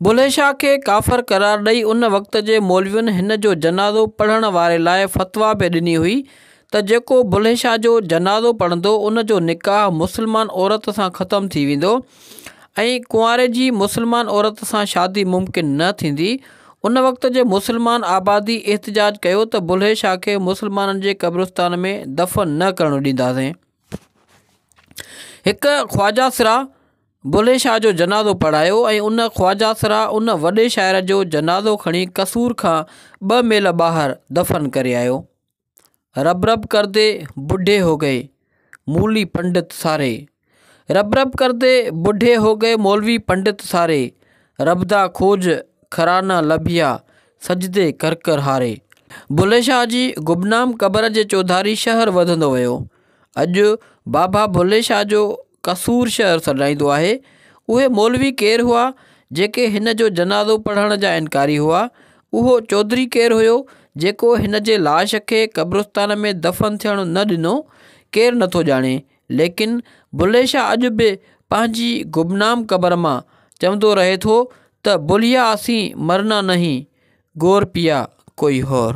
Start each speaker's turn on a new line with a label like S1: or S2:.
S1: بلهي شاهه کي ڪافر قرار ڏئي ان وقت جي مولوين هن جو جنازو پڙهڻ واري لاء فتويٰ به ڏني هئي ته جيڪو بلهي شاهه جو جنازو پڙهندو ان جو نڪاح مسلمان عورت سان ختم ٿي ويندو ۽ ڪنواري جي مسلمان عورت سان شادي ممڪن نه ٿيندي. ان وقت جي مسلمان آبادي احتجاج ڪيو ته بلهي شاهه کي مسلمانن جي قبرستان ۾ دفن نه ڪرڻ ڏينداسين. هڪ خواجه سرا بلهي شاهه جو جنازو پڙهايو ۽ ان خواجه سرا ان وڏي شاعر جو جنازو کڻي قصور کان ٻه ميل ٻاهر دفن ڪري آيو. رب رب ڪردي بڍي هو گئي مولوي پنڊت ساري رب رب ڪردي بڍي هو گئي مولوي پنڊت ساري رب دا کوج کرا نه لڀيا سجدي ڪر ڪر هاري. بلهي شاهه جي گمنام قبر جي چوڌاري شهر وڌندو ويو. اڄ بابا بلهي شاهه جو قصور شهر سڏرائيندو آهي. اهي مولوي ڪير هئا جيڪي هن جو جنازو پڙهڻ جا انڪاري هئا؟ اهو چوڌري ڪير هيو جيڪو هن جي لاش کي قبرستان ۾ دفن ٿيڻ نه ڏنو؟ ڪير نٿو ڄاڻي. ليڪن بلهي شاهه اڄ به پنهنجي گمنام قبر مان چوندو رهي ٿو ته بلهيا اسين مرنا نهين گور پيا ڪوئي هور.